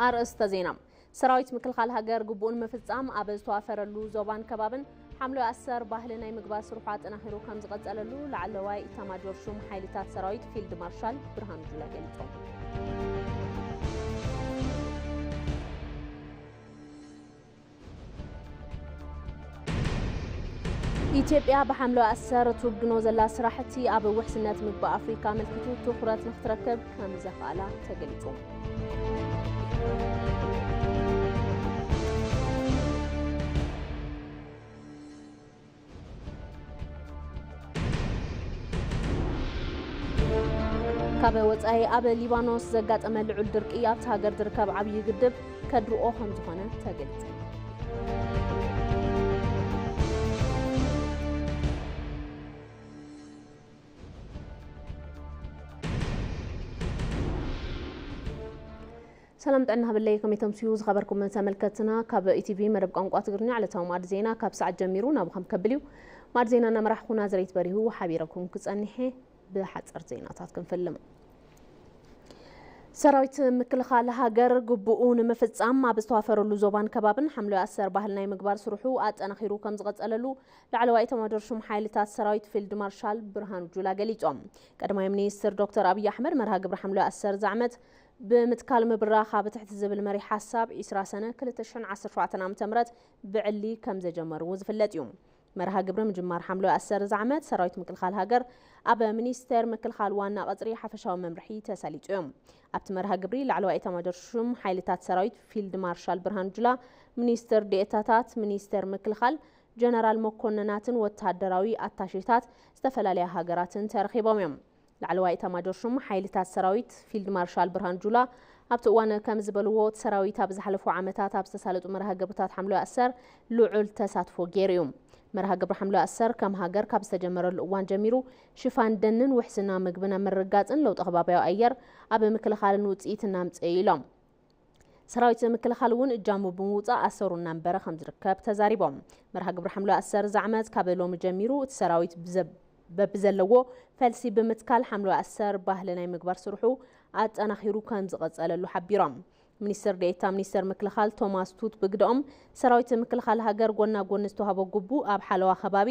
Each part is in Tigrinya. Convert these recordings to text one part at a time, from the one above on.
ኣርእስተ ዜና። ሰራዊት ምክልኻል ሃገር ግቡኡ ንምፍጻም ኣብ ዝተዋፈረሉ ዞባን ከባብን ሓምለዋይ ኣሰር ባህሊ ናይ ምግባር ስርሑ ኣጠናኺሩ ከም ዝቐጸለሉ ላዕለዋይ ኢታማጆር ሹም ሓይልታት ሰራዊት ፊልድ ማርሻል ብርሃኑ ጁላ ገሊጾም። ኢትዮጵያ ብሓምለዋይ ኣሰር እትውግኖ ዘላ ስራሕቲ ኣብ ውሕስነት ምግቢ ኣፍሪካ ኣመልኪቱ ትኹረት ንክትረክብ ከም ዘኽኣላ ተገሊጹ። ካብ ወጻኢ ኣብ ሊባኖስ ዘጋጠመ ልዑል ድርቂ ኣብቲ ሃገር ዝርከብ ዓብዪ ግድብ ከድርቆ ከም ዝኾነ ተገልጸ። ሰላም ጥዕና ሃበለይ፣ ከመይ ተምስዩ ዝኸበርኩም ተመልከትና። ካብ ኢቲቪ መደብ ቋንቋ ትግርኛ ዕለታዊ ማዕድ ዜና ካብ ሰዓት ጀሚሩ ናብኹም ከብል እዩ። ማዕድ ዜና እናመራሕኩ ናዝሬት በሪሁ ሓቢረኩም ክጸንሐ። ብሓጸር ዜናታት ክንፍልም። ሰራዊት ምክልኻል ሃገር ግቡኡ ንምፍጻም ኣብ ዝተዋፈረሉ ዞባን ከባብን ሓምለዋይ ኣሰር ባህል ናይ ምግባር ስርሑ ኣጠናኺሩ ከም ዝቐጸለሉ ላዕለዋይ ኤታማጆር ሹም ሓይልታት ሰራዊት ፊልድ ማርሻል ብርሃኑ ጁላ ገሊጾም። ቀዳማይ ሚኒስትር ዶክተር ኣብይ ኣሕመድ መርሃ ግብሪ ሓምለዋይ ኣሰር ዝዓመት ብምትካል ምብራኽ ኣብ ትሕቲ ዝብል መሪሕ ሓሳብ ዒስራ ሰነ ክልተ ሽሕን ዓሰርተ ሸውዓተን ዓመተ ምህረት ብዕሊ ከም ዘጀመርዎ ዝፍለጥ እዩ። መርሃ ግብሪ ምጅማር ሓምለዋይ ኣሰር ዝዓመት ሰራዊት ምክልኻል ሃገር ኣብ ሚኒስቴር ምክልኻል ዋና ቀጽሪ ሓፈሻዊ መምርሒ ተሳሊጡ እዩ። ኣብቲ መርሃ ግብሪ ላዕለዋይ ኤታማጆር ሹም ሓይልታት ሰራዊት ፊልድ ማርሻል ብርሃኑ ጁላ፣ ሚኒስትር ዴኤታታት፣ ሚኒስቴር ምክልኻል፣ ጀነራል መኮንናትን ወታደራዊ ኣታሼታት ዝተፈላለያ ሃገራትን ተረኺቦም እዮም። ላዕለዋይ ኤታማጆር ሹም ሓይልታት ሰራዊት ፊልድ ማርሻል ብርሃኑ ጁላ ኣብቲ እዋን ከም ዝበልዎ፣ እቲ ሰራዊት ኣብ ዝሓለፉ ዓመታት ኣብ ዝተሳለጡ መርሃ ግብርታት ሓምለዋይ ኣሰር ልዑል ተሳትፎ ገይሩ እዩ። መርሃ ግብሪ ሓምለዋይ ኣሰር ከም ሃገር ካብ ዝተጀመረሉ እዋን ጀሚሩ ሽፋን ደንን ውሕስና ምግብን ኣብ ምርግጋጽን ለውጢ ከባቢያዊ ኣየር ኣብ ምክልኻልን ውጽኢት እናምጽእ እዩ ኢሎም። ሰራዊት ምክልኻል እውን እጃሙ ብምውጻእ ኣሰሩ እናንበረ ከም ዝርከብ ተዛሪቦም። መርሃ ግብሪ ሓምለዋይ ኣሰር እዚ ዓመት ካብ ሎሚ ጀሚሩ እቲ ሰራዊት ብዘ-፣ በብዘለዎ ፈልሲ ብምትካል ሓምለዋይ ኣሰር ባህሊ ናይ ምግባር ስርሑ ኣጠናኺሩ ከም ዝቐጸለሉ ሓቢሮም። ሚኒስትር ዴኤታ ሚኒስቴር ምክልኻል ቶማስ ቱት ብግደኦም፣ ሰራዊት ምክልኻል ሃገር ጎና ጎኒ ዝተዋህቦ ግቡእ ኣብ ሓለዋ ከባቢ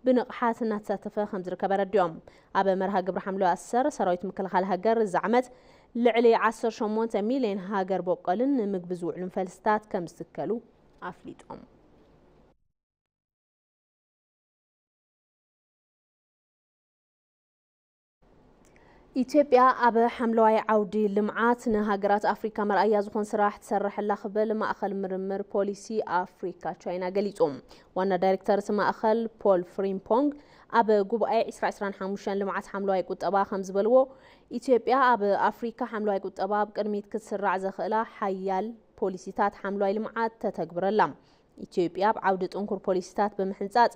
ብንቕሓት እናተሳተፈ ከም ዝርከብ ኣረዲኦም። ኣብ መርሃ ግብሪ ሓምለዋይ ኣሰር ሰራዊት ምክልኻል ሃገር እዚ ዓመት ልዕሊ ዓሰርተ ሸሞንተ ሚልዮን ሃገር በቆልን ንምግቢ ዝውዕሉን ፈልስታት ከም ዝትከሉ ኣፍሊጦም። ኢትዮጵያ ኣብ ሓምለዋይ ዓውዲ ልምዓት ንሃገራት ኣፍሪካ መርኣያ ዝኾን ስራሕ ትሰርሕ ኣላ ክብል ማእኸል ምርምር ፖሊሲ ኣፍሪካ ቻይና ገሊጹ። ዋና ዳይሬክተር እቲ ማእኸል ፖል ፍሪምፖንግ ኣብ ጉባኤ ዕስራ ዕስራን ሓሙሽተን ልምዓት ሓምለዋይ ቁጠባ ከም ዝበልዎ፣ ኢትዮጵያ ኣብ ኣፍሪካ ሓምለዋይ ቁጠባ ኣብ ቅድሚት ክትስራዕ ዘኽእላ ሓያል ፖሊሲታት ሓምለዋይ ልምዓት ተተግብረላ። ኢትዮጵያ ኣብ ዓውዲ ጥንኩር ፖሊሲታት ብምሕንጻጽ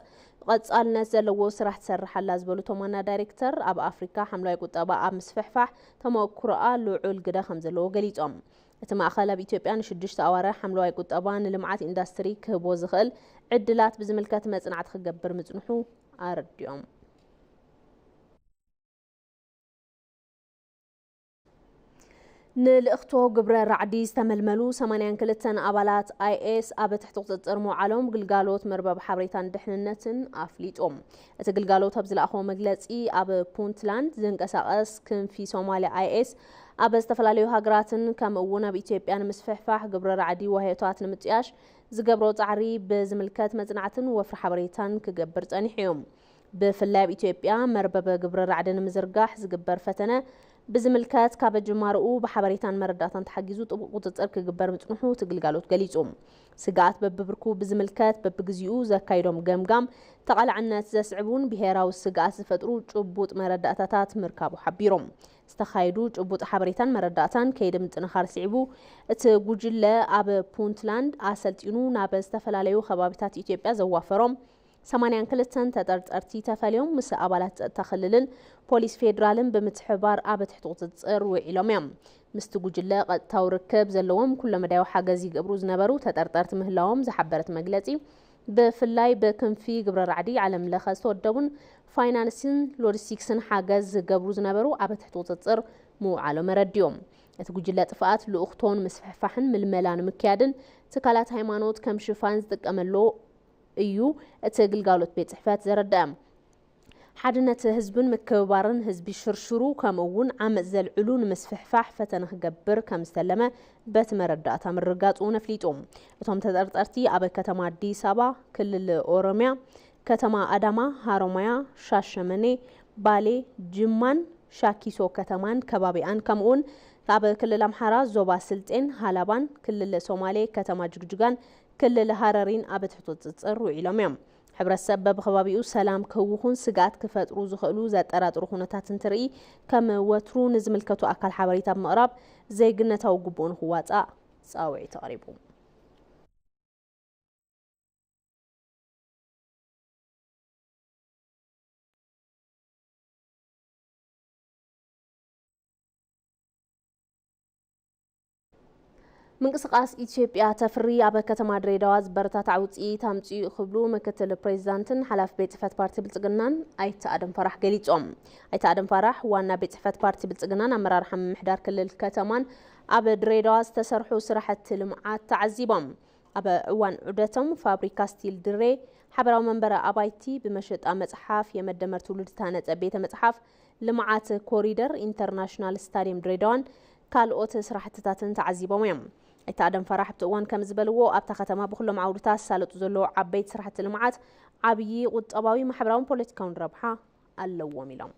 ቀጻልነት ዘለዎ ስራሕ ትሰርሕ ኣላ ዝበሉ እቶም ዋና ዳይሬክተር፣ ኣብ ኣፍሪካ ሓምለዋይ ቁጠባ ኣብ ምስፍሕፋሕ ተመኩሮኣ ልዑል ግደ ከም ዘለዎ ገሊጾም። እቲ ማእኸል ኣብ ኢትዮጵያ ንሽዱሽተ ኣዋርሕ ሓምለዋይ ቁጠባ ንልምዓት ኢንዳስትሪ ክህቦ ዝኽእል ዕድላት ብዝምልከት መጽናዕቲ ክገብር ምጽንሑ ኣረዲኦም። ንልእኽቶ ግብረ ራዕዲ ዝተመልመሉ ሰማንያን ክልተን ኣባላት ኣይኤስ ኣብ ትሕቲ ቁጽጽር ምውዓሎም ግልጋሎት መርበብ ሓበሬታን ድሕንነትን ኣፍሊጡ። እቲ ግልጋሎት ኣብ ዝለኣኾ መግለጺ፣ ኣብ ፑንትላንድ ዝንቀሳቐስ ክንፊ ሶማልያ ኣይኤስ ኣብ ዝተፈላለዩ ሃገራትን ከምኡ እውን ኣብ ኢትዮጵያ ንምስፍሕፋሕ ግብረ ራዕዲ ዋህዮታት ንምጥያሽ ዝገብሮ ጻዕሪ ብዝምልከት መጽናዕትን ወፍሪ ሓበሬታን ክገብር ጸኒሑ እዩ። ብፍላይ ኣብ ኢትዮጵያ መርበብ ግብረ ራዕዲ ንምዝርጋሕ ዝግበር ፈተነ ብዝምልከት፣ ካብ ጅማርኡ ብሓበሬታን መረዳእታን ተሓጊዙ ጥቡቕ ቁጽጽር ክግበር ምጽንሑ እቲ ግልጋሎት ገሊጹ። ስግኣት በብብርኩ ብዝምልከት፣ በብግዚኡ ዘካይዶም ገምጋም ተቓላዕነት ዘስዕቡን ብሄራዊ ስግኣት ዝፈጥሩ ጭቡጥ መረዳእታታት ምርካቡ ሓቢሮም። ዝተኻየዱ ጭቡጥ ሓበሬታን መረዳእታን ከይዲ ምጥንኻር ስዒቡ፣ እቲ ጉጅለ ኣብ ፑንትላንድ ኣሰልጢኑ ናብ ዝተፈላለዩ ከባቢታት ኢትዮጵያ ዘዋፈሮም ሰማንያን ክልተን ተጠርጠርቲ ተፈልዮም ምስ ኣባላት ጸጥታ ክልልን ፖሊስ ፌዴራልን ብምትሕብባር ኣብ ትሕቲ ቁጽጽር ውዒሎም እዮም። ምስቲ ጉጅለ ቀጥታዊ ርክብ ዘለዎም ኩለመዳያዊ ሓገዝ ይገብሩ ዝነበሩ ተጠርጠርቲ ምህላዎም ዝሓበረ እቲ መግለጺ፣ ብፍላይ ብክንፊ ግብረ ራዕዲ ዓለም ለኸ ዝተወደቡን ፋይናንስን ሎጂስቲክስን ሓገዝ ዝገብሩ ዝነበሩ ኣብ ትሕቲ ቁጽጽር ምውዓሎም ኣረዲኦም። እቲ ጉጅለ ጥፍኣት ልኡኽቶ ንምስፍሕፋሕን ምልመላ ንምክያድን ትካላት ሃይማኖት ከም ሽፋን ዝጥቀመሉ እዩ እቲ ግልጋሎት ቤት ጽሕፈት ዘረድአ። ሓድነት ህዝብን ምክብባርን ህዝቢ ሽርሽሩ ከምኡ እውን ዓመጽ ዘልዕሉ ንምስፍሕፋሕ ፈተነ ክገብር ከም ዝተለመ በቲ መረዳእታ ምርጋጹ ነፍሊጡ። እቶም ተጠርጠርቲ ኣብ ከተማ ኣዲስ ኣበባ፣ ክልል ኦሮሚያ፣ ከተማ ኣዳማ፣ ሃሮማያ፣ ሻሸመኔ፣ ባሌ፣ ጅማን ሻኪሶ ከተማን ከባቢኣን ከምኡውን ኣብ ክልል ኣምሓራ ዞባ ስልጤን ሃላባን ክልል ሶማሌ ከተማ ጅግጅጋን ክልል ሃረሪን ኣብ ትሕቲ ቁጽጽር ውዒሎም እዮም። ሕብረተሰብ በብኸባቢኡ ሰላም ክህውኹን ስግኣት ክፈጥሩ ዝኽእሉ ዘጠራጥሩ ኩነታት እንትርኢ ከም ወትሩ ንዝምልከቱ ኣካል ሓበሬታ ብምቕራብ ዜግነታዊ ግቡኡ ንክዋጻእ ጻውዒት ኣቕሪቡ። ምንቅስቃስ ኢትዮጵያ ተፍሪ ኣብ ከተማ ድሬዳዋ ዝበረታታዕ ውፅኢት ኣምፅኡ ክብሉ ምክትል ፕሬዚዳንትን ሓላፊ ቤት ፅሕፈት ፓርቲ ብልፅግናን ኣይተ ኣደም ፋራሕ ገሊፆም። ኣይተ ኣደም ፋራሕ ዋና ቤት ፅሕፈት ፓርቲ ብልፅግናን ኣመራርሓ ምምሕዳር ክልል ከተማን ኣብ ድሬዳዋ ዝተሰርሑ ስራሕቲ ልምዓት ተዓዚቦም። ኣብ እዋን ዑደቶም ፋብሪካ ስቲል ድሬ፣ ሓበራዊ መንበሪ ኣባይቲ፣ ብመሸጣ መፅሓፍ የመደመር ትውልድ ዝተሃነፀ ቤተ መፅሓፍ፣ ልምዓት ኮሪደር፣ ኢንተርናሽናል ስታዲየም ድሬዳዋን ካልኦት ስራሕትታትን ተዓዚቦም እዮም። ኣይተ ኣደም ፋራሕ ኣብቲ እዋን ከም ዝበልዎ ኣብታ ከተማ ብኩሎም ዓውድታት ዝሳለጡ ዘለዉ ዓበይቲ ስራሕቲ ልምዓት ዓብዪ ቁጠባዊ፣ ማሕበራውን ፖለቲካውን ረብሓ ኣለዎም ኢሎም።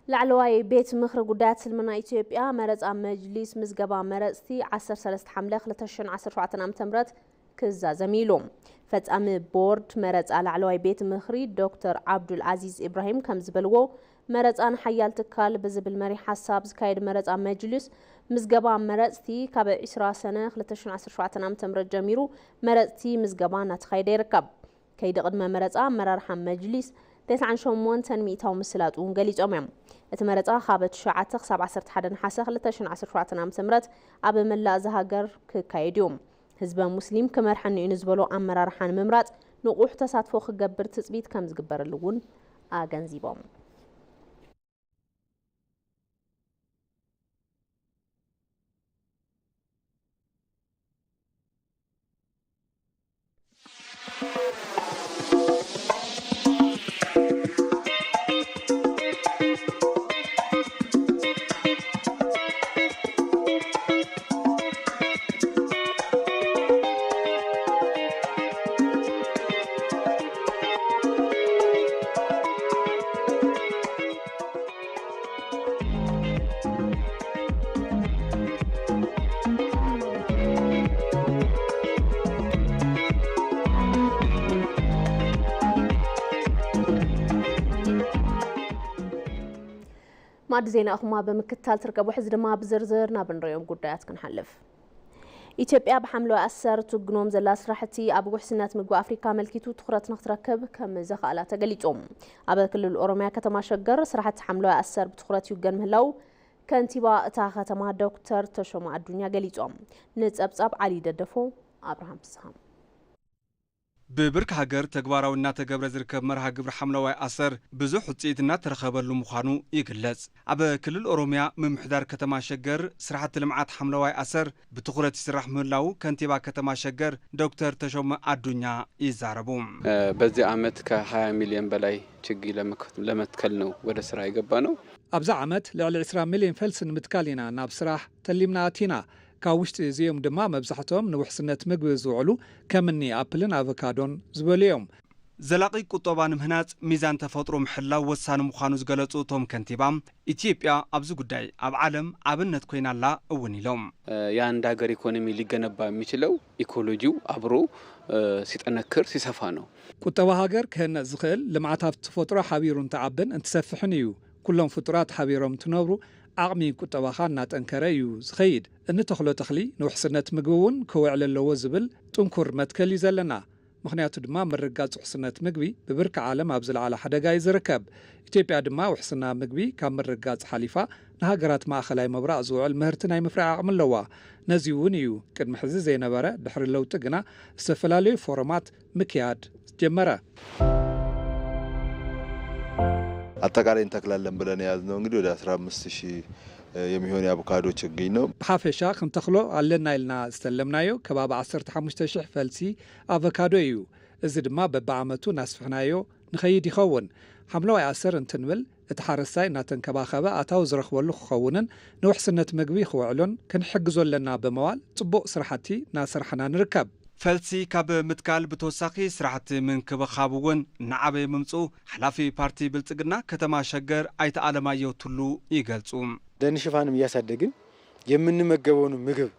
ላዕለዋይ ቤት ምኽሪ ጉዳያት እስልምና ኢትዮጵያ መረፃ መጅሊስ ምዝገባ መረፅቲ ዓሰርተ ሰለስተ ሓምለ ክልተ ሽሕን ዓሰርተ ሸውዓተን ዓመተ ምህረት ክዛዘም ኢሉ። ፈፃሚ ቦርድ መረፃ ላዕለዋይ ቤት ምኽሪ ዶክተር ዓብዱል ዓዚዝ ኢብራሂም ከም ዝበልዎ፣ መረፃ ንሓያል ትካል ብዝብል መሪሕ ሓሳብ ዝካየድ መረፃ መጅሊስ ምዝገባ መረፅቲ ካብ ዕስራ ሰነ ክልተ ሽሕን ዓሰርተ ሸውዓተን ዓመተ ምህረት ጀሚሩ መረፅቲ ምዝገባ እናተኻየደ ይርከብ። ከይዲ ቅድመ መረፃ ኣመራርሓ መጅሊስ ተስዓን ሸሞንተን ሚእታዊ ምስላጡ እውን ገሊፆም እዮም። እቲ መረፃ ካብ ትሽዓተ ክሳብ ዓሰርተ ሓደ ነሓሰ ክልተ ሽሕን ዓሰርተ ሸውዓተን ዓመተ ምህረት ኣብ መላእ እዛ ሃገር ክካየድ እዩ። ህዝበ ሙስሊም ክመርሐኒ እዩ ንዝበሎ ኣመራርሓ ንምምራፅ ንቑሕ ተሳትፎ ክገብር ትፅቢት ከም ዝግበረሉ እውን ኣገንዚቦም። ማዕዲ ዜና ኢኹም ብምክትታል ትርከቡ። ሕዚ ድማ ብዝርዝር ናብ እንሪኦም ጉዳያት ክንሓልፍ። ኢትዮጵያ ብሓምለዋይ ኣሰር ትጉኖም ዘላ ስራሕቲ ኣብ ውሕስነት ምግቢ ኣፍሪካ ኣመልኪቱ ትኹረት ንክትረክብ ከም ዘኽኣላ ተገሊጹ። ኣብ ክልል ኦሮሚያ ከተማ ሸገር ስራሕቲ ሓምለዋይ ኣሰር ብትኹረት ይውገን ምህላው ከንቲባ እታ ከተማ ዶክተር ተሾመ ኣዱኛ ገሊጾም። ንጸብጻብ ዓሊ ደደፎ፣ ኣብርሃም ፍስሃ። ብብርኪ ሃገር ተግባራዊ እናተገብረ ዝርከብ መርሃ ግብሪ ሓምለዋይ ኣሰር ብዙሕ ውፅኢት እናተረኸበሉ ምዃኑ ይግለጽ። ኣብ ክልል ኦሮሚያ ምምሕዳር ከተማ ሸገር ስራሕቲ ልምዓት ሓምለዋይ ኣሰር ብትኹረት ይስራሕ ምህላዉ ከንቲባ ከተማ ሸገር ዶክተር ተሾመ ኣዱኛ ይዛረቡ። በዚህ ዓመት ከሃያ ሚሊዮን በላይ ችግኝ ለመክ-፣ ለመትከል ነው ወደ ስራ የገባ ነው። ኣብዚ ዓመት ልዕሊ ዕስራ ሚሊዮን ፈልሲ ንምትካል ኢና ናብ ስራሕ ተሊምና ኣቲና። ካብ ውሽጢ እዚኦም ድማ መብዛሕትኦም ንውሕስነት ምግቢ ዝውዕሉ ከምኒ ኣፕልን ኣቮካዶን ዝበሉ እዮም። ዘላቒ ቁጠባ ንምህናጽ ሚዛን ተፈጥሮ ምሕላው ወሳኒ ምዃኑ ዝገለጹ እቶም ከንቲባ፣ ኢትዮጵያ ኣብዚ ጉዳይ ኣብ ዓለም ኣብነት ኮይና ኣላ እውን ኢሎም። የአንድ ሀገር ኢኮኖሚ ሊገነባ የሚችለው ኢኮሎጂው አብሮ ሲጠነክር ሲሰፋ ነው። ቁጠባ ሃገር ክህነጽ ዝኽእል ልምዓት ሃብቲ ተፈጥሮ ሓቢሩ እንትዓብን እንትሰፍሕን እዩ። ኩሎም ፍጡራት ሓቢሮም እንትነብሩ ዓቕሚ ቁጠባኻ እናጠንከረ እዩ ዝኸይድ። እንተኽሎ ተኽሊ ንውሕስነት ምግቢ እውን ክውዕል ኣለዎ ዝብል ጥንኩር መትከል እዩ ዘለና። ምኽንያቱ ድማ ምርግጋጽ ውሕስነት ምግቢ ብብርኪ ዓለም ኣብ ዝለዓለ ሓደጋ እዩ ዝርከብ። ኢትዮጵያ ድማ ውሕስና ምግቢ ካብ ምርግጋጽ ሓሊፋ ንሃገራት ማእኸላይ ምብራቕ ዝውዕል ምህርቲ ናይ ምፍራይ ዓቕሚ ኣለዋ። ነዚ እውን እዩ ቅድሚ ሕዚ ዘይነበረ፣ ድሕሪ ለውጢ ግና ዝተፈላለዩ ፎረማት ምክያድ ጀመረ። አጠቃላይ እንተክላለን ብለን የያዝነው እንግዲህ ወደ አስራ አምስት ሺህ የሚሆን የአቮካዶ ችግኝ ነው። ብሓፈሻ ክንተኽሎ ኣለና ኢልና ዝተለምናዮ ከባቢ ዓሰርተ ሓሙሽተ ሺሕ ፈልሲ ኣቮካዶ እዩ። እዚ ድማ በብዓመቱ እናስፍሕናዮ ንኸይድ ይኸውን። ሓምለዋይ ኣሰር እንትንብል እቲ ሓረስታይ እናተንከባኸበ ኣታዊ ዝረኽበሉ ክኸውንን ንውሕስነት ምግቢ ክውዕሎን ክንሕግዞ ኣለና ብምባል ፅቡቕ ስራሕቲ እናሰራሕና ንርከብ። ፈልሲ ካብ ምትካል ብተወሳኺ ስራሕቲ ምንክብኻብ እውን እናዓበየ ምምፅኡ ሓላፊ ፓርቲ ብልፅግና ከተማ ሸገር ኣይተ ኣለማየሁ ቱሉ ይገልፁ። ደን ሽፋንም እያሳደግን የምንመገበውን ምግብ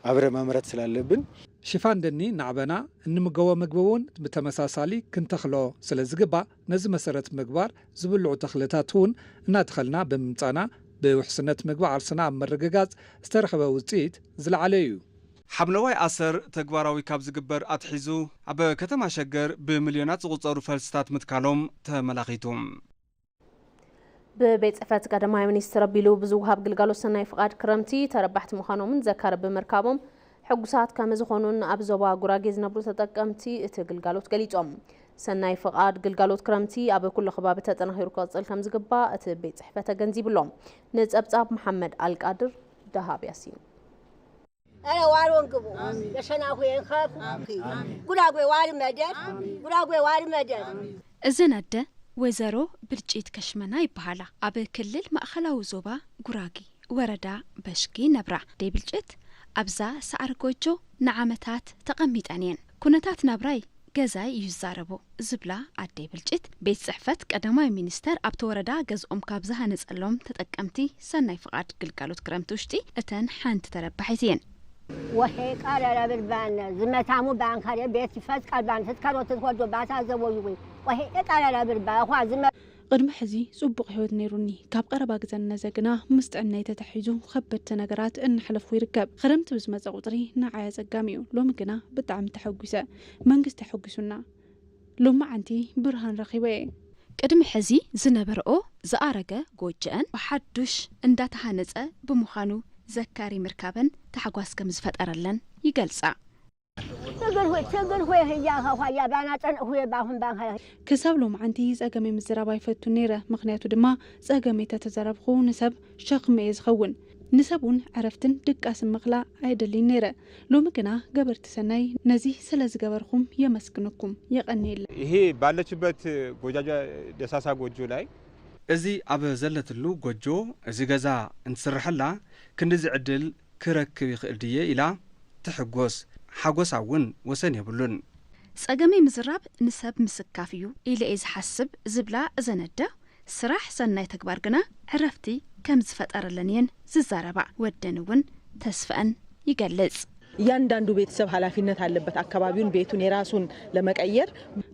አብረ ማምረት ስላለብን ሽፋን ደኒ እናዕበና እንምገቦ ምግቢ እውን ብተመሳሳሊ ክንተኽሎ ስለ ዝግባእ ነዚ መሰረት ምግባር ዝብልዑ ተኽልታት እውን እናተኸልና ብምምፃና ብውሕስነት ምግቢ ዓርስና ኣብ ምርግጋፅ ዝተረኸበ ውፅኢት ዝለዓለ እዩ። ሓምለዋይ ኣሰር ተግባራዊ ካብ ዝግበር ኣትሒዙ ኣብ ከተማ ሸገር ብሚልዮናት ዝቑፀሩ ፈልስታት ምትካሎም ተመላኺቱ። ብቤት ፅሕፈት ቀዳማይ ሚኒስትር ኣቢሉ ብዝወሃብ ግልጋሎት ሰናይ ፍቓድ ክረምቲ ተረባሕቲ ምዃኖምን ዘካሪ ብምርካቦም ሕጉሳት ከም ዝኾኑን ኣብ ዞባ ጉራጌ ዝነብሩ ተጠቀምቲ እቲ ግልጋሎት ገሊጾም። ሰናይ ፍቓድ ግልጋሎት ክረምቲ ኣብ ኩሉ ከባቢ ተጠናኺሩ ክቕፅል ከም ዝግባእ እቲ ቤት ፅሕፈት ኣገንዚቡ ኣሎ። ንፀብፃብ መሓመድ ኣልቃድር ደሃብ ያሲን። ኧረ ዋሮን ግቡ የሸናኹ የንኸፍ ጉራጉ ዋሪ መደር ጉራጉ ዋሪ መደር እዘን ኣደ ወይዘሮ ብልጪት ከሽመና ይበሃላ። ኣብ ክልል ማእኸላዊ ዞባ ጉራጌ ወረዳ በሽኪ ነብራ። ኣደይ ብልጭት ኣብዛ ሳዕሪ ጎጆ ንዓመታት ተቐሚጠን እየን። ኩነታት ናብራይ ገዛይ እዩ ዝዛረቦ ዝብላ ኣደይ ብልጭት፣ ቤት ፅሕፈት ቀዳማይ ሚኒስተር ኣብቲ ወረዳ ገዝኦም ካብ ዝሃነፀሎም ተጠቀምቲ ሰናይ ፍቓድ ግልጋሎት ክረምቲ ውሽጢ እተን ሓንቲ ተረባሒት እየን። ወሄ ቃረረ ብርባነ ዝመታሙ ባንካሬ ቤት ይፈት ቀርባን ትትከሮ ትትወዶ ባታ ዘቦይዊ ወሄ ቃረረ ብርባ እኳ ዝመ ቅድሚ ሕዚ ጽቡቕ ህይወት ነይሩኒ። ካብ ቀረባ ግዘ ንነዘ ግና ምስ ጥዕናይ ተተሒዙ ከበድቲ ነገራት እናሕለፍኩ ይርከብ። ክረምቲ ብዝመጸ ቁጽሪ ንዓይ ኣጸጋሚ እዩ። ሎሚ ግና ብጣዕሚ ተሐጒሰ። መንግስቲ ኣሐጒሱና። ሎማዓንቲ ብርሃን ረኺበ እየ። ቅድሚ ሕዚ ዝነበረኦ ዝኣረገ ጎጆኣን ብሓዱሽ እንዳተሃነጸ ብምዃኑ ዘካሪ ምርካበን ታሕጓስ ከም ዝፈጠረለን ይገልጻ። ትግል ሆይ ትግል ሆይ ህያ ኸኳያ ባና ጸንዕ ሆይ ባኹን ባንካ ክሳብ ሎማዓንቲ ጸገመይ ምዝራብ ኣይፈቱን ነይረ። ምኽንያቱ ድማ ጸገመይ ተተዘረብኹ ንሰብ ሸኽሚ እየ ዝኸውን። ንሰብ እውን ዕረፍትን ድቃስን ምኽላእ ኣየደልይን ነይረ። ሎሚ ግና ገበርቲ ሰናይ ነዚ ስለ ዝገበርኹም የመስግነኩም። የቐንየለይ። ይሄ ባለችበት ጎጃጃ ደሳሳ ጎጆ ላይ እዚ ኣብ ዘለትሉ ጎጆ እዚ ገዛ እንትስርሐላ ክንድዚ ዕድል ክረክብ ይኽእል ድየ ኢላ ትሕጎስ። ሓጎሳ እውን ወሰን የብሉን። ጸገመይ ምዝራብ ንሰብ ምስካፍ እዩ ኢለ እየ ዝሓስብ ዝብላ እዘን ኣደ፣ ስራሕ ሰናይ ተግባር ግና ዕረፍቲ ከም ዝፈጠረለን እየን ዝዛረባ። ወደን እውን ተስፈአን ይገልጽ። እያንዳንዱ ቤተሰብ ኃላፊነት አለበት አካባቢውን ቤቱን የራሱን ለመቀየር።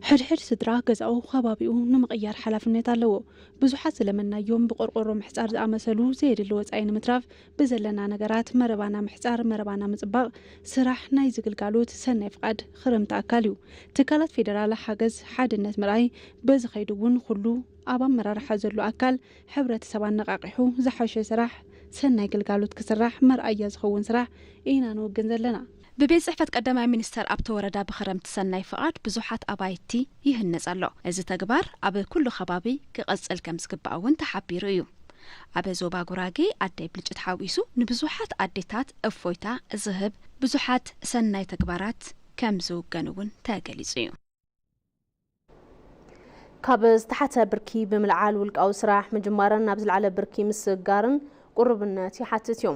ሕድሕድ ስድራ ገዛኡ ከባቢኡ ንምቕያር ሓላፍነት ኣለዎ። ብዙሓት ዝለመናዮም ብቆርቆሮ ምሕጻር ዝኣመሰሉ ዘየድሊ ወጻኢ ንምትራፍ ብዘለና ነገራት መረባና ምሕጻር፣ መረባና ምጽባቕ ስራሕ ናይዚ ግልጋሎት ሰናይ ፍቓድ ኽርምቲ ኣካል እዩ። ትካላት ፌደራል ሓገዝ ሓድነት ምርኣይ በዚ ኸይዱ እውን ኩሉ ኣብ ኣመራርሓ ዘሎ ኣካል ሕብረተሰብ ኣነቓቒሑ ዝሓሸ ስራሕ ሰናይ ግልጋሎት ክስራሕ መርኣያ ዝኸውን ስራሕ ኢና ንውግን ዘለና። ብቤት ጽሕፈት ቀዳማይ ሚኒስተር ኣብቲ ወረዳ ብኽረምቲ ሰናይ ፍቓድ ብዙሓት ኣባይቲ ይህነጽ ኣሎ። እዚ ተግባር ኣብ ኩሉ ከባቢ ክቕጽል ከም ዝግባእ እውን ተሓቢሩ እዩ። ኣብ ዞባ ጉራጌ ኣደይ ብልጭት ሓዊሱ ንብዙሓት ኣዴታት እፎይታ ዝህብ ብዙሓት ሰናይ ተግባራት ከም ዝውገን እውን ተገሊጹ እዩ። ካብ ዝተሓተ ብርኪ ብምልዓል ውልቃዊ ስራሕ ምጅማርን ናብ ዝለዓለ ብርኪ ምስግጋርን ቁሩብነት ይሓትት እዩ።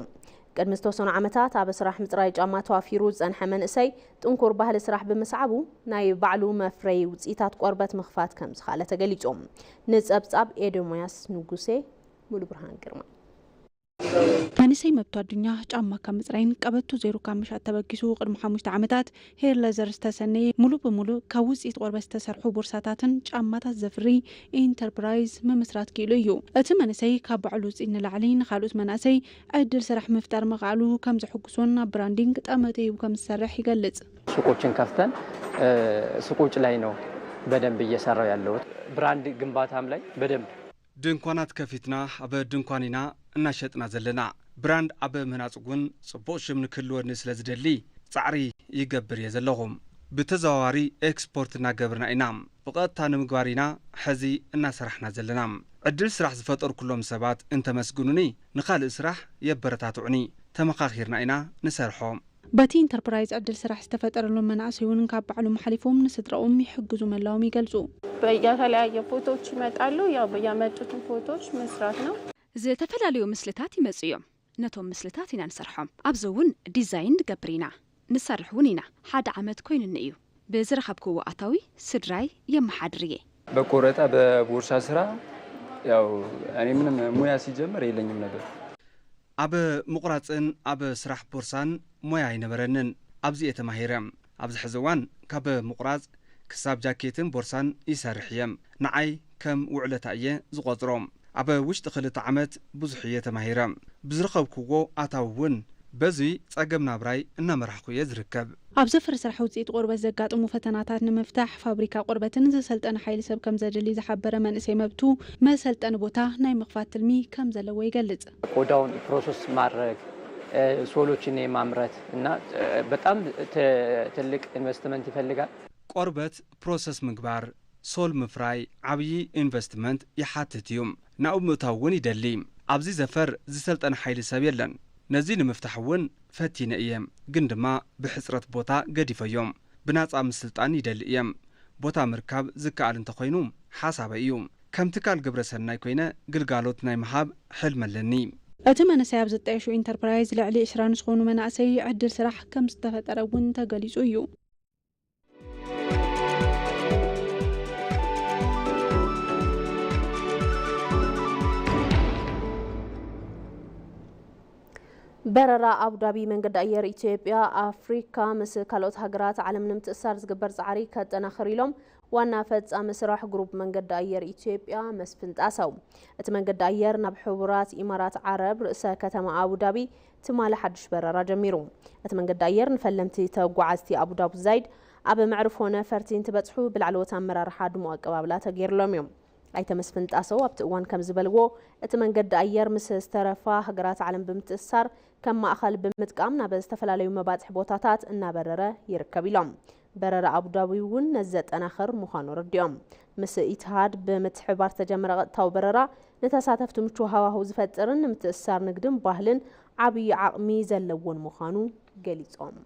ቅድሚ ዝተወሰኑ ዓመታት ኣብ ስራሕ ምፅራይ ጫማ ተዋፊሩ ዝፀንሐ መንእሰይ ጥንኩር ባህሊ ስራሕ ብምስዓቡ ናይ ባዕሉ መፍረዪ ውፅኢታት ቆርበት ምኽፋት ከምዝኸኣለ ተገሊፁ። ንፀብፃብ ኤዶምያስ ንጉሴ፣ ሙሉብርሃን ግርማ። መንእሰይ መብቱ ኣዱኛ ጫማ ካብ ምፅራይን ቀበቶ ዘይሩ ካብ ምሻጥ ተበጊሱ ቅድሚ ሓሙሽተ ዓመታት ሄር ለዘር ዝተሰነየ ሙሉእ ብሙሉእ ካብ ውፅኢት ቆርበት ዝተሰርሑ ቦርሳታትን ጫማታት ዘፍሪ ኢንተርፕራይዝ ምምስራት ክኢሉ እዩ። እቲ መንእሰይ ካብ ባዕሉ ውፅኢት ንላዕሊ ንካልኦት መናእሰይ ዕድል ስራሕ ምፍጣር ምኽኣሉ ከም ዘሐጉሶን ኣብ ብራንዲንግ ጠመተ ሂቡ ከም ዝሰርሕ ይገልጽ። ሱቆችን ከፍተን ሱቆች ላይ ነው በደንብ እየሰራው ያለሁት። ብራንድ ግንባታም ላይ በደንብ ድንኳናት ከፊትና ኣብ ድንኳን ኢና እናሸጥና ዘለና። ብራንድ ኣብ ምህናፅ እውን ፅቡቕ ሽም ንክህልወኒ ስለ ዝደሊ ፃዕሪ ይገብር እየ ዘለኹ። ብተዘዋዋሪ ኤክስፖርት እናገብርና ኢና። ብቐጥታ ንምግባር ኢና ሕዚ እናሰራሕና ዘለና። ዕድል ስራሕ ዝፈጠርኩሎም ሰባት እንተመስግኑኒ ንኻልእ ስራሕ የበረታትዑኒ። ተመኻኺርና ኢና ንሰርሖ። በቲ ኢንተርፕራይዝ ዕድል ስራሕ ዝተፈጠረሎም መናእሰይ እውን ካብ ባዕሎም ሓሊፎም ንስድራኦም ይሕግዙ ምህላዎም ይገልጹ። የተለያየ ፎቶዎች ይመጣሉ። ያው ያመጡትን ፎቶዎች መስራት ነው። ዝተፈላለዩ ምስልታት ይመጹ እዮም። ነቶም ምስልታት ኢና ንሰርሖም። ኣብዚ እውን ዲዛይን ንገብር ኢና። ንሰርሕ እውን ኢና። ሓደ ዓመት ኮይኑኒ እዩ። ብዝረኸብክዎ ኣታዊ ስድራይ የመሓድር እየ። በቆረጣ በቦርሳ ስራ ያው እኔ ምንም ሙያ ሲጀምር የለኝም ነበር። ኣብ ምቑራፅን ኣብ ስራሕ ቦርሳን ሞያ ኣይነበረንን። ኣብዚ እየ ተማሂረ። ኣብዚ ሕዚ እዋን ካብ ምቑራፅ ክሳብ ጃኬትን ቦርሳን ይሰርሕ እየ። ንዓይ ከም ውዕለታ እየ ዝቖፅሮ። ኣብ ውሽጢ ክልተ ዓመት ብዙሕ እየ ተማሂረ። ብዝረኸብክዎ ኣታዊ እውን በዚ ፀገም ናብራይ እናመራሕኩ እየ ዝርከብ። ኣብ ዘፈር ስራሕ ውፅኢት ቆርበት ዘጋጥሙ ፈተናታት ንምፍታሕ ፋብሪካ ቆርበትን ዝሰልጠነ ሓይሊ ሰብ ከም ዘድሊ ዝሓበረ መንእሰይ መብቱ መሰልጠኒ ቦታ ናይ ምኽፋት ትልሚ ከም ዘለዎ ይገልጽ። ቆዳውን ፕሮሰስ ማድረግ ሶሎችን የማምረት እና በጣም ትልቅ ኢንቨስትመንት ይፈልጋል። ቆርበት ፕሮሰስ ምግባር ሶል ምፍራይ ዓብዪ ኢንቨስትመንት ይሓትት እዩ። ናብኡ ምእታው እውን ይደሊ። ኣብዚ ዘፈር ዝሰልጠነ ሓይሊ ሰብ የለን። ነዚ ንምፍታሕ እውን ፈቲነ እየ፣ ግን ድማ ብሕፅረት ቦታ ገዲፈዮም። ብናፃ ምስልጣን ይደሊ እየ። ቦታ ምርካብ ዝከኣል እንተኾይኑ ሓሳበይ እዩ። ከም ትካል ግብረ ሰናይ ኮይነ ግልጋሎት ናይ ምሃብ ሕልሚ ኣለኒ። እቲ መንእሰይ ኣብ ዝጣየሹ ኢንተርፕራይዝ ልዕሊ ዕስራ ንዝኾኑ መናእሰይ ዕድል ስራሕ ከም ዝተፈጠረ እውን ተገሊፁ እዩ። በረራ ኣቡዳቢ መንገዲ ኣየር ኢትዮጵያ ኣፍሪካ ምስ ካልኦት ሃገራት ዓለም ንምትእሳር ዝግበር ፃዕሪ ከጠናኽር ኢሎም ዋና ፈፃሚ ስራሕ ግሩፕ መንገዲ ኣየር ኢትዮጵያ መስፍን ጣሰው። እቲ መንገዲ ኣየር ናብ ሕቡራት ኢማራት ዓረብ ርእሰ ከተማ ኣቡዳቢ ትማሊ ሓድሽ በረራ ጀሚሩ። እቲ መንገዲ ኣየር ንፈለምቲ ተጓዓዝቲ ኣቡዳቢ ዛይድ ኣብ መዕርፎ ነፈርቲ እንትበፅሑ ብላዕለዎት ኣመራርሓ ድሙቕ ኣቀባብላ ተገይርሎም እዮም። ኣይተ መስፍን ጣሰው ኣብቲ እዋን ከም ዝበልዎ እቲ መንገዲ ኣየር ምስ ዝተረፋ ሃገራት ዓለም ብምትእስሳር ከም ማእኸል ብምጥቃም ናብ ዝተፈላለዩ መባፅሒ ቦታታት እናበረረ ይርከብ ኢሎም። በረራ ኣቡዳቢ እውን ነዚ ዘጠናኽር ምዃኑ ኣረዲኦም። ምስ ኢትሃድ ብምትሕብባር ዝተጀመረ ቀጥታዊ በረራ ንተሳተፍቲ ምቹው ሃዋህው ዝፈጥርን ንምትእስሳር ንግድን ባህልን ዓብዪ ዓቕሚ ዘለዎን ምዃኑ ገሊፆም።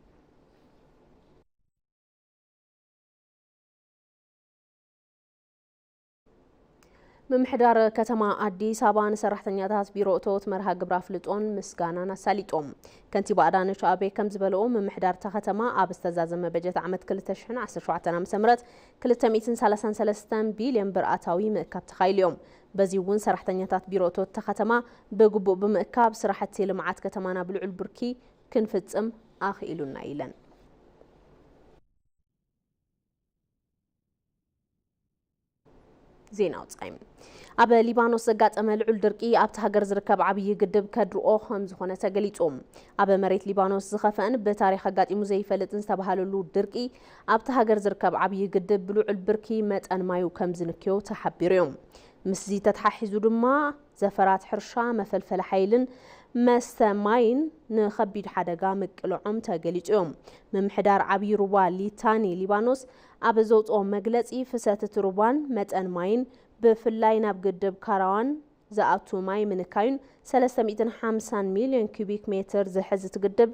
ምምሕዳር ከተማ ኣዲስ ኣበባ ንሰራሕተኛታት ቢሮ እቶት መርሃ ግብሪ ኣፍልጦን ምስጋናን ኣሳሊጦም። ከንቲባ ኣዳነች ኣቤ ከም ዝበለኦ ምምሕዳር እታ ከተማ ኣብ ዝተዛዘመ በጀት ዓመት ክልተ ሽሕን ዓሰርተ ሸውዓተን ዓመተ ምህረት ክልተ ሚእትን ሰላሳን ሰለስተን ቢልዮን ብር ኣታዊ ምእካብ ተኻኢሉ እዮም። በዚ እውን ሰራሕተኛታት ቢሮ እቶት እታ ከተማ ብግቡእ ብምእካብ ስራሕቲ ልምዓት ከተማና ብልዑል ብርኪ ክንፍፅም ኣኽኢሉና ኢለን። ዜና ወጻኢ። ኣብ ሊባኖስ ዘጋጠመ ልዑል ድርቂ ኣብቲ ሃገር ዝርከብ ዓብዪ ግድብ ከድርቆ ከም ዝኾነ ተገሊጹ። ኣብ መሬት ሊባኖስ ዝኸፍአን ብታሪኽ ኣጋጢሙ ዘይፈልጥን ዝተባህለሉ ድርቂ ኣብቲ ሃገር ዝርከብ ዓብዪ ግድብ ብልዑል ብርኪ መጠን ማዩ ከም ዝንክዮ ተሓቢሩ እዩ። ምስዚ ተተሓሒዙ ድማ ዘፈራት ሕርሻ፣ መፈልፈሊ ሓይልን መስተ ማይን ንኸቢድ ሓደጋ ምቅልዖም ተገሊጹ እዮም። ምምሕዳር ዓብዪ ሩባ ሊታኒ ሊባኖስ ኣብ ዘውፅኦ መግለፂ ፍሰት እቲ ሩባን መጠን ማይን ብፍላይ ናብ ግድብ ካራዋን ዝኣቱ ማይ ምንካዩን ሰለስተ ሚእትን ሓምሳን ሚልዮን ኪዩቢክ ሜትር ዝሕዝ እቲ ግድብ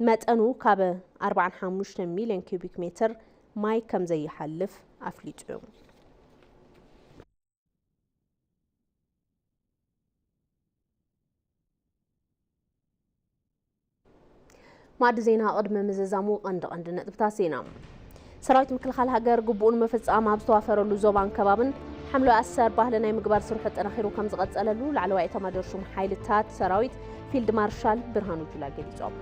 መጠኑ ካብ ኣርባዓን ሓሙሽተ ሚልዮን ኪዩቢክ ሜትር ማይ ከም ዘይሓልፍ ኣፍሊጡ እዩ። ማዕዲ ዜና ቅድሚ ምዝዛሙ ቀንዲ ቀንዲ ነጥብታት ዜና። ሰራዊት ምክልኻል ሃገር ግቡኡ ንምፍፃም ኣብ ዝተዋፈረሉ ዞባን ከባብን ሓምለዋይ ኣሰር ባህሊ ናይ ምግባር ስርሑ ኣጠናኺሩ ከም ዝቐጸለሉ ላዕለዋይ ኤታማጆር ሹም ሓይልታት ሰራዊት ፊልድ ማርሻል ብርሃኑ ጁላ ገሊጾም።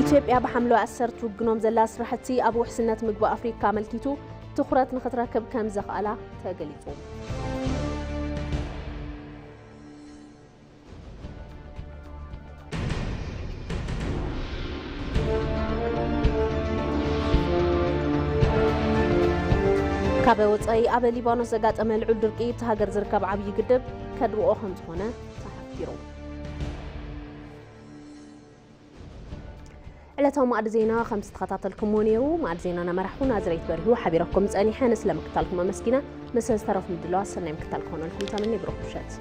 ኢትዮጵያ ብሓምለዋይ ኣሰር ትውግኖም ዘላ ስራሕቲ ኣብ ውሕስነት ምግቢ ኣፍሪካ ኣመልኪቱ ትኹረት ንኽትረክብ ከም ዘኽኣላ ተገሊጹ። ካብ ወጻኢ ኣብ ሊባኖስ ዘጋጠመ ልዑል ድርቂ እቲ ሃገር ዝርከብ ዓብዪ ግድብ ከድርቆ ከም ዝኾነ ተሓቢሩ። ዕለታዊ ማዕዲ ዜና ከም ዝተኸታተልኩሞ ነይሩ። ማዕዲ ዜና ናመራሕኹ ናዝሬት በሪሁ ሓቢረኩም ጸኒሐ። ንስለ ምክታልኩም ኣመስጊነ። ምስ ዝተረፉ ምድላዋት ሰናይ ምክታል ክኾነልኩም ተመኒ። ብሩኽ ምሸት።